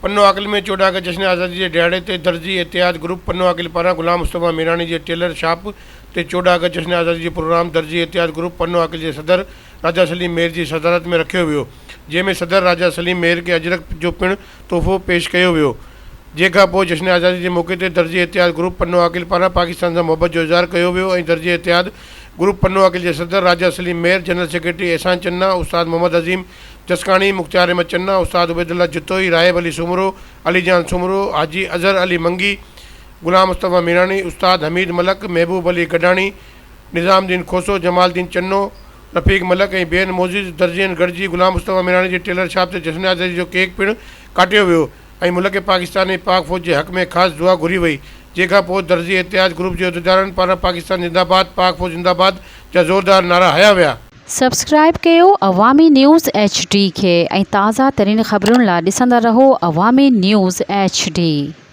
Pano Aqil ۾ 14 August جشن آزادي جي ڏهاڙي تي درزي اتحاد گروپ پنوعاقل پاران غلام مصطفيٰ ميراڻي جي ٽيلر شاپ تي 14 آگسٽ جشن آزادي جو پروگرام درزي اتحاد گروپ پنوعاقل جي صدر راجا سليم مهر جي صدارت ۾ رکيو ويو جنهن ۾ صدر راجا سليم مهر کي اجرڪ جو پڻ تحفو پيش ڪيو ويو جنهن کان پوء جشن آزادي جي موقعي تي درزي اتحاد گروپ پنوعاقل پاران پاڪستان سان محبت جو اظهار ڪيو ويو ۽ درزي اتحاد گروپ پنوعاقل جي صدر راجا سليم مهر، جنرل سيڪريٽري احسان چنا، استاد محمد عظيم جسڪاڻي، مختيار احمد چنا، استاد عبيدالله جتوئي، راهب علي سومرو، علي جان سومرو، حاجي اظهر علي منگي، غلام مصطفيٰ ميراڻي، استاد حميد ملڪ، محبوب علي گڏاڻي، نظام الدين کوسو، جمال الدين چنو، رفيق ملڪ ۽ ٻين معزز درزين گڏجي غلام مصطفيٰ ميراڻي جي ٽيلر شاپ تي جشن آزادي جو ڪيڪ پڻ ڪاٽيو ويو ۽ ملڪ پاڪستان ۽ پاڪ فوج جي حق ۾ خاص دعا گهري وئي جنهن کان پوء درزي اتحاد گروپ جي عهديدارن پاران پاڪستان زنده باد پاڪ فوج زنده باد جا زوردار نعرا هنيا ويا. سبسڪرائيب ڪيو عوامي نيوز ايڇ ڊي کي ۽ تازه ترين خبرن لا ڏسندا رهو عوامي نيوز ايڇ ڊي.